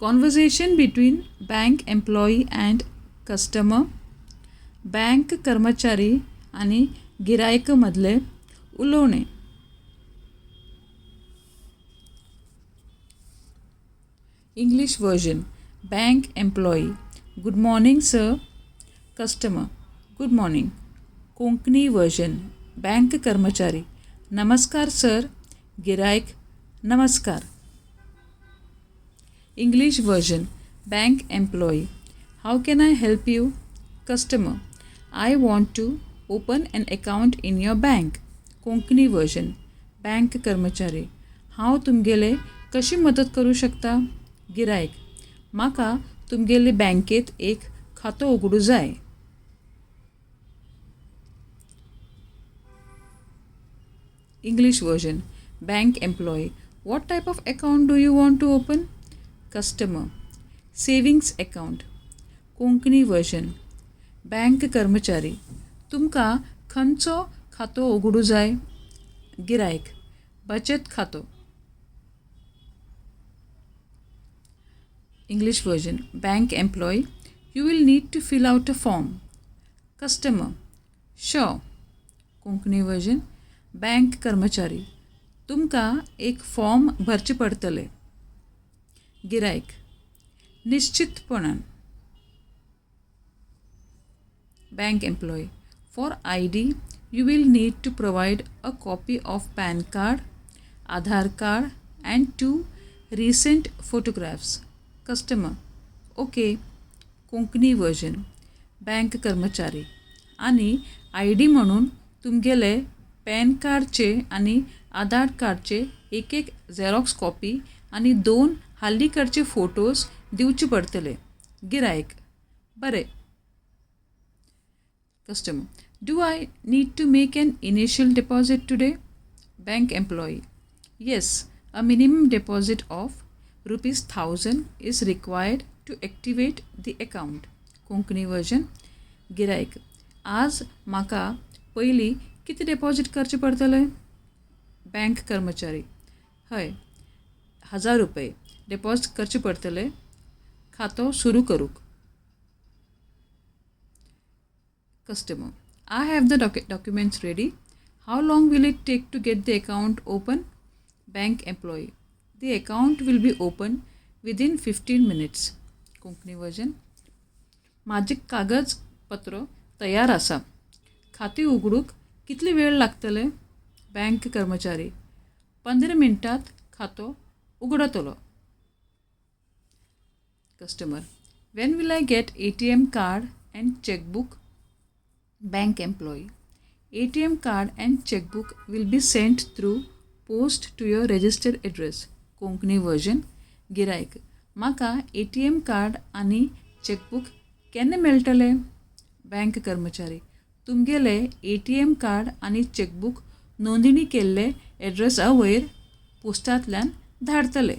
Conversation between bank employee and customer. Bank कर्मचारी आनी गिरायक मदलें उलोवणें. English version. Bank employee: good morning sir. Customer: good morning. Konkani version. Bank कर्मचारी: नमस्कार सर. गिरायक: नमस्कार. English version. Bank employee: how can I help you? Customer: I want to open an account in your bank. Konkani version. Bank कर्मचारी: हांव तुमगेले कशी मदत करूं शकता? गिरायक: म्हाका तुमगेले बँकेंत एक खातो उगडूंक जाय. English version. Bank employee: what type of account do you want to open? Customer: savings account. Konkani version. Bank कर्मचारी: तुमकां खंयचो खातो उगडूंक जाय? गिरायक: बचत खातो. English version. Bank employee: you will need to fill out a form. Customer: sure. Konkani version. Bank कर्मचारी: तुमकां एक फॉर्म भरचें पडटलें. गिरायक: निश्चितपणान. Bank employee: for I D you will need to provide a copy of PAN card, Aadhaar card and two recent photographs. Customer: okay. Konkani version. Bank कर्मचारी: आनी I D म्हणून तुमगेले pan कार्डचे आनी आधार कार्डचे एक एक झेरोक्स कॉपी आनी दोन हालींकडचे फोटोज दिवचे पडटले. गिरायक: बरें. Customer: do I need to make an initial deposit today? Bank employee: yes, a minimum deposit of rupees 1000 is required to activate the account. Konkani version. गिरायक: आज म्हाका पयलीं कितें डिपॉजीट करचें पडटलें? बँक कर्मचारी: हय, 1000 रुपये डिपॉजीट करचें पडटलें खातो सुरू करूंक. Customer: I have the documents ready. How long will it take to get the account open? Bank employee: the account will be open within 15 minutes. Konkani version. म्हाजें कागज पत्र तयार आसा. खातें उगडूंक कितलो वेळ लागतले? बँक कर्मचारी: 15 मिनटांत खातो उगडतलो. Customer: when will I get A T M card and chequebook? Bank employee: A T M card and chequebook will be sent through post to your registered address. Konkani version. गिरायक: म्हाका A T M card आनी chequebook केन्ना मेळटलें? Bank कर्मचारी: तुमगेलें A T M card आनी chequebook नोंदणी केल्ले एड्रेसा वयर पोस्टांतल्यान धाडटले.